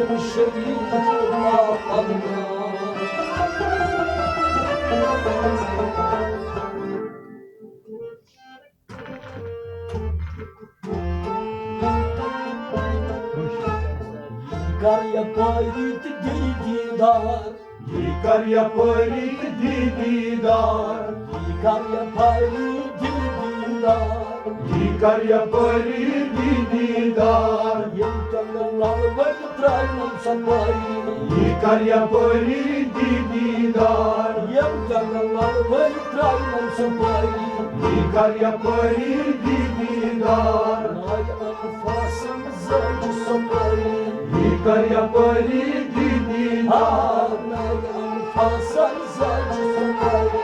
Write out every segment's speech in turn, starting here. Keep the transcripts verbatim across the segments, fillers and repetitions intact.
شریف اللہ پناہ۔ کر یپٲری تہٕ دِیہِ دیٖدار۔ یہِ کر یپٲری تہٕ دِیہِ دیٖدار۔ یہِ کر یپٲری دِیہِ دیٖدار۔ یہِ کر یپٲری دِیہِ دیٖدار۔ یِم ٹنٛگہٕ لل ؤلۍ ترٛاونَم سپٲری۔ یہِ کر یپٲری دِیہِ دیٖدار۔ یِم ٹنٛگہٕ لل ؤلۍ ترٛاونَم سپٲری۔ یہِ کر یپٲری دِیہِ دیٖدار۔ ناگہٕ انفاسن زٲج سپٲری۔ یہِ کر یپٲری دِیہِ دیٖدار۔ ناگہٕ انفاسن زٲج سپٲری۔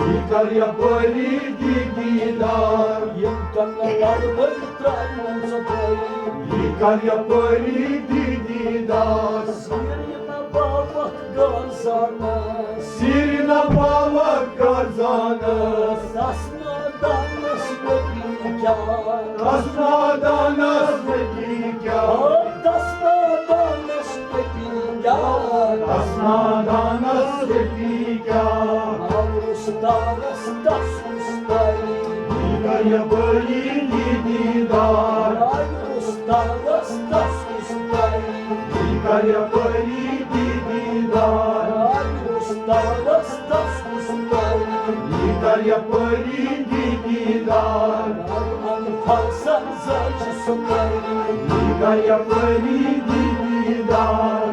یہِ کر یپٲری دِیہِ دیٖدار۔ یِم ٹنٛگہٕ لل ؤلۍ ترٛاونَم سپٲری۔ یہِ کر یپٲری دِیہِ دیٖدار۔ سیٖرِ نہ باوَتھ گازانَس۔ سیٖرِ نہ باوَتھ گازانَس۔ تَس نادانَس مےٚ پیٚیہِ کیٛاہ؟ تَس نادانَس مےٚ پیٚیہِ کیٛاہ؟ آ، تَس نادانَس مےٚ پیٚیہِ کیٛاہ؟ تَس نادانَس مےٚ پیٚیہِ کیٛاہ؟ آو رُستارَس تَس کُس تٲری؟ یہِ کر یپٲری دِیہِ دیٖدار۔ آو رُستارَس تَس کُس تٲری؟ یہِ کر یپٲری دِیہِ دیٖدار۔ آو رُستارَس تَس کُس تٲری؟ یہِ کر یپٲری دِیہِ دیٖدار۔ آو انفاسن زٲج سپٲری۔ یہِ کر یپٲری دِیہِ دیٖدار۔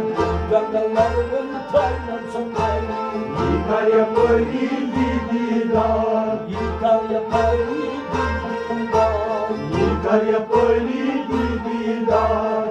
گنگہٕ لل ؤلۍ ترٛاونَم سپٲری۔ یہِ کر یپٲری دِیہِ دیٖدار۔ یہِ کر یپٲری دِیہِ دیٖدار۔ یہِ کر یپٲری دِیہِ دیٖدار۔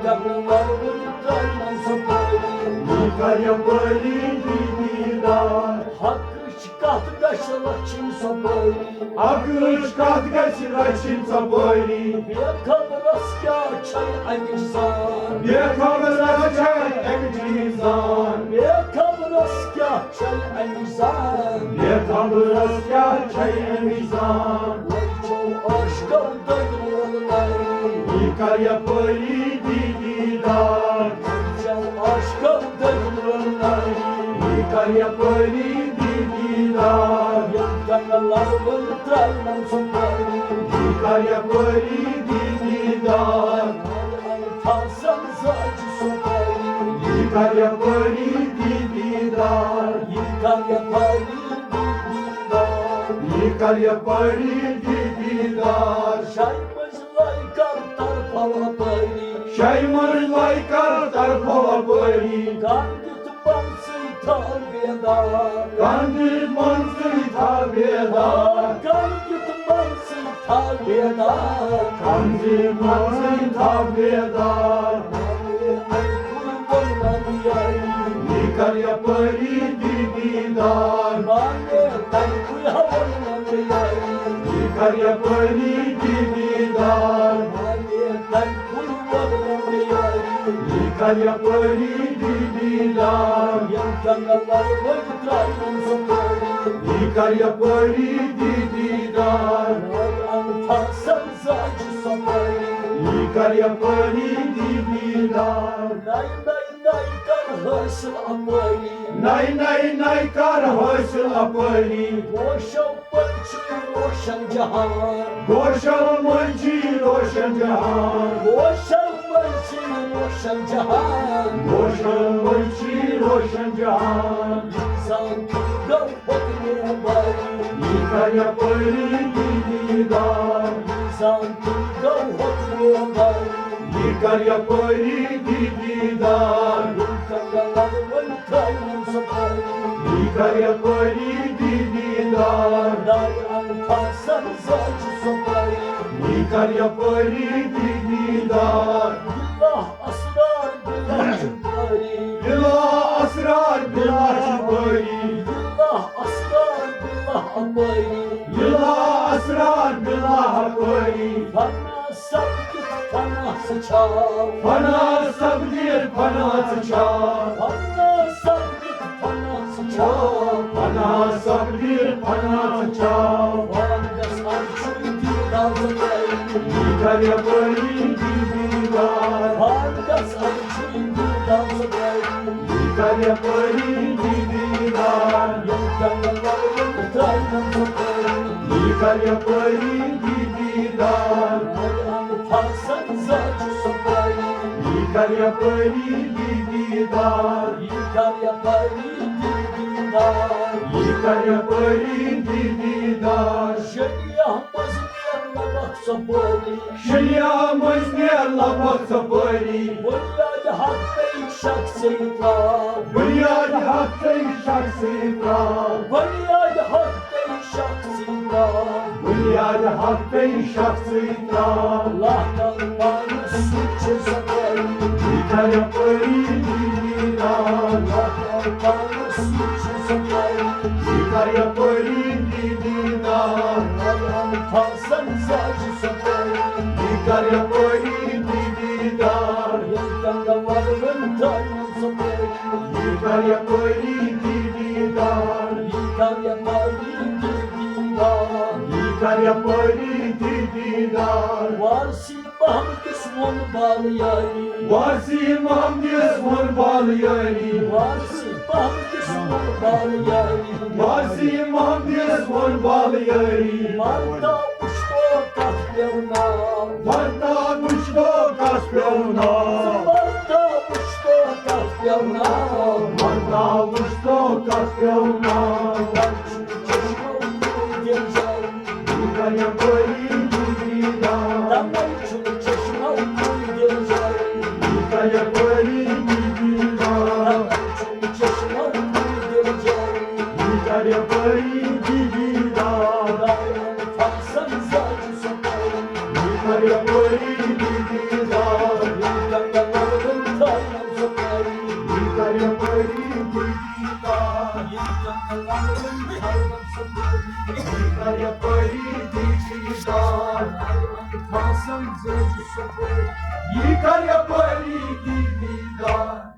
گنگہٕ لل ؤلۍ ترٛاونَم سپٲری۔ یہِ کر یپٲری دِیہِ دیٖدار۔ حقٕچ کتھ گژھِ رچھِنۍ سپٲری۔ حقٕچ کتھ گژھِ رچھِنۍ سپٲری۔ بے خبرس کیٛاہ چھے امِچ زان؟ بے خبرس کیٛاہ چھے امِچ زان؟ بے خبرس کیٛاہ چھے امِچ زان؟ بے خبرس کیٛاہ چھے امِچ زان؟ وۄنۍ چھُو عٲشقو دٔدۍ مول ناری۔ یہِ کر یپٲری دِیہِ دیٖدار۔ وۄنۍ چھُو عٲشقو دٔدۍ مول ناری۔ یہِ کر یپٲری دِیہِ دیٖدار۔ یِم ٹنٛگہٕ لل ؤلۍ ترٛاونَم سپٲری۔ یہِ کر یپٲری دِیہِ دیٖدار۔ آو انفاسن زٲج سپٲری۔ یہِ کر یپٲری دِیہِ دیٖدار۔ یہِ کر یپٲری دِیہِ دیٖدار۔ یہِ کر یپٲری دِیہِ دیٖدار۔ شاہہِ منٛز لایہِ کر طرفو اپٲری۔ شاہہِ منٛز لایہِ کر طرفو اپٲری۔ کانٛہہ دِتھ پنسٕے تھاو بیدار۔ کانٛہہ دِتھ پنسٕے تھاو بیدار۔ کانٛہہ دِتھ پنسٕے تھاو بیدار۔ کانٛہہ دِتھ پنسٕے تھاو بیدار۔ اَمہِ کُے ووٚنمَم یٲری۔ یہِ کر یپٲری دِیہِ دیٖدار۔ مانے تَمہِ کُے ہا ووٚنمَم یٲری۔ یہِ کر یپٲری دِیہِ دیٖدار۔ مانے تَمہِ کُے ووٚنمَم یٲری۔ یہِ کر یپٲری دِیہِ دیٖدار۔ یِم ٹنٛگہٕ لل ؤلۍ ترٛاونَم سپٲری۔ یہِ کر یپٲری دِیہِ دیٖدار۔ آو انفاسن زٲج سپٲری۔ یہِ کر یپٲری دِیہِ دیٖدار۔ نَے نَے نَے کر حٲصِل اپٲری۔ نَے نَے نَے کر حٲصِل اپٲری۔ گوشو پٔچھِ روشن جہان۔ گوشو مٔنٛزی روشن جہان۔ گوشو مٔنٛزی روشن جہان۔ گوشو مٔنٛزی روشن جہان۔ انسان تہِ گوٚو حُکمِ باری۔ یہِ کر یپٲری دِیہِ دیٖدار۔ انسان تہِ گوٚو حُکمِ باری۔ یہِ کر یپٲری دِیہِ دیٖدار۔ یِم ٹنٛگہٕ لل ؤلۍ ترٛاونَم سپٲری۔ یہِ کر یپٲری دِیہِ دیٖدار۔ ناگہٕ انفاسن زٲج سپٲری۔ یہِ کر یپٲری دِیہِ دیٖدار۔ بِلا اسرار بِلا چھُ باری۔ بِلا اسرار بِلا چھُ باری۔ بِلا اسرار بِلا اپٲری۔ بِلا اسرار بِلا اپٲری۔ فنا سپدِتھ فنا ژٕ چھا۔ فنا سپدِتھ فنا ژٕ چھا۔ فنا سپدِتھ فنا ژٕ چھا۔ فنا سپدِتھ فنا ژٕ چھا۔ وانگس اَمہِ چھُے دیٖدار ژٕ کَرِ۔ یہِ کر یپٲری دِیہِ دیٖدار۔ وانگس اَمہِ چھُے دیٖدار۔ یپٲری دیدار، ییٚلہِ کنٛگن لگن ترٛاونن سپٲری۔ یہِ کر یپٲری دیدار، فاسن زاجہِ سپٲری۔ یہِ کر یپٲری دیدار، یہِ کر یپٲری دیدار، یہِ کر یپٲری دیدار۔ شریعہ مزنیر لبک سپٲری۔ شریعہ مزنیر لبک سپٲری۔ بنیاد حق تہٕ شخصی ترٛاو۔ بنیاد حق تہٕ شخصی ترٛاو۔ بنیاد حق تہٕ شخصی ترٛاو۔ بنیاد حق تہٕ شخصی ترٛاو۔ لاکن پانس سۭتۍ چھِ سپٲری۔ یہِ کر یپٲری دیدار۔ لاکن پانس سۭتۍ چھِ سپٲری۔ یہِ کر یپٲری دیدار۔ لاکن فاسن زاجہِ سپٲری۔ یہِ کر یپٲری دیدار۔ ییٚلہِ کنٛگن لگن ترٛاونن سپٲری۔ یہِ کر یپٲری دیدار۔ یہِ کر یپٲری دیدار۔ یہِ کر یپٲری دیدار۔ وارثی محمدس ووٚن بال یاری۔ وارثی محمدس ووٚن بال یاری۔ وارثی محمدس ووٚن بال یاری۔ وارثی محمدس ووٚن بال یاری۔ مرتا وٕچھتو کتھ پیٚو ناو۔ مرتا وٕچھتو کتھ پیٚو ناو۔ مرتا وٕچھتو کتھ پیٚو ناو۔ مرتا وٕچھتو کتھ پیٚو ناو۔ چشمو کوٗر دِل جاری۔ یہِ کر یپٲری دیدار۔ تَوَے چھُ چشمو کوٗر دِل جاری۔ یہِ کر یپٲری دیدار۔ تَوَے چھُ چشمو کوٗر دِل جاری۔ یہِ کر یپٲری دیدار۔ فاسن زاجہِ سپٲری۔ یہِ کر یپٲری دیدار۔ ییٚلہِ کنٛگن لگن ترٛاونن سپٲری۔ یہِ کر یپٲری دیدار۔ ییٚلہِ کنٛگن لگن ترٛاونن سپٲری۔ یہِ کر یپٲری دیدار۔ فاسن زاجہِ سپٲری۔ یہِ کر یپٲری دیدار۔